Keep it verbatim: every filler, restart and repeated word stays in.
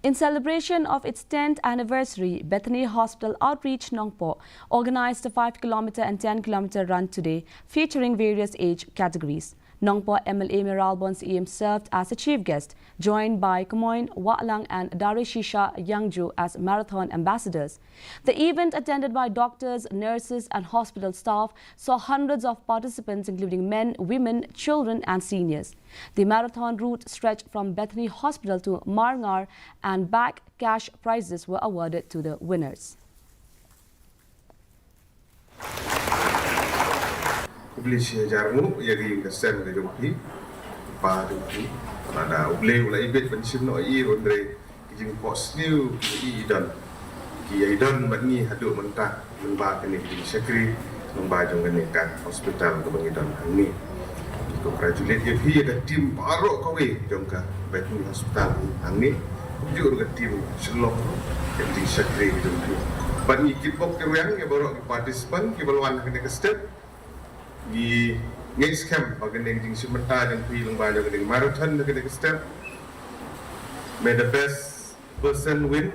In celebration of its tenth anniversary, Bethany Hospital Outreach Nongpoh organized a five kilometer and ten kilometer run today, featuring various age categories. Nongpoh M L A Mayralborn Syiem served as the chief guest, joined by Kamoin Wahlang and Dareshisha Yangju as marathon ambassadors. The event, attended by doctors, nurses, and hospital staff, saw hundreds of participants, including men, women, children, and seniors. The marathon route stretched from Bethany Hospital to Marngar, and back. Cash prizes were awarded to the winners. Khublei shi hajar nguh ïa ka ïing ka sem ka jong phi, pa jong phi. Lada U Blei u la ibit ban shim noh ïa i, hynrei ki jingphohsniew ki ïa i don, ki ïa i don bad ngi haduh mynta. Lyngba kane ka jingshakri, lyngba jong kane ka hospital kaba ngi don hangne. Ngi congratulate ïa phi, ïa ka team baroh kawei jong ka Bethany Hospital hangne. Kumjuh ruh ka team Shillong, ka jingshakri ka jong phi. Bad ngi kitbok kitrwiang ïa baroh ki participant kiba la wan ha kane ka step. Ngi ngeit skhem ba kane ka jingshim bynta jong phi lyngba jong kane ka marathon ha kane ka step. May the best person win.